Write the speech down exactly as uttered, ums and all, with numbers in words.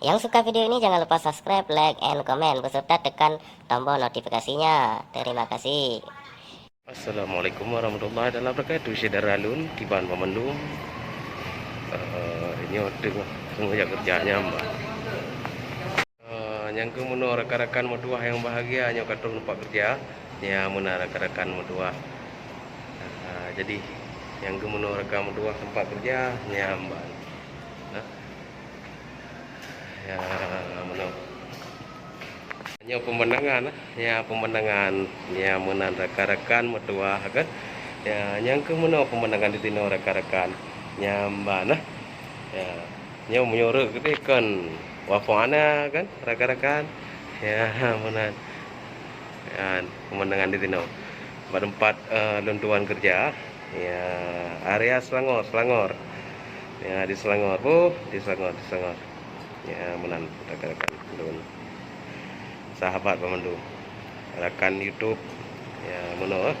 Yang suka video ini jangan lupa subscribe, like, and comment, beserta tekan tombol notifikasinya. Terima kasih. Assalamualaikum warahmatullahi taala wabarakatuh. Syedara lôn, kiban banmandum. Eh, nyoe teungoh, teungoh jak keureuja nyan, bah. Eh, nyang keuh meunoe rakan-rakan meutuwah nyang bahagia, nyoe ka troh teumpat keureuja. Nyan meunan rakan-rakan meutuwah. Eh, jadi, nyang keuh meunoe rakan meutuwah teumpat keureuja, nyan ban. Nah. Ya, meunoe. Nyoe peumandangan, ya, peumandangan. Ya, meunan rakan-rakan meutuwah kan. Ya, nyang keuh meunoe peumandangan di sinoe rakan-rakan. Nyan ban, nah. Ya. Nyoe meunyoe rhot keudeh kon wafoh ana kan, rakan-rakan. Ya, meunan. Kan, peumandangan di sinoe. Bak teumpat, eh, lôn tuan keureuja. Ya, area Selangor, Selangor. Ya, di Selangor. Oh, di Selangor, di Selangor. Ya, meunan rakan-rakan lôn. Sahabat banmandum. Rakan YouTube. Ya, meunoe.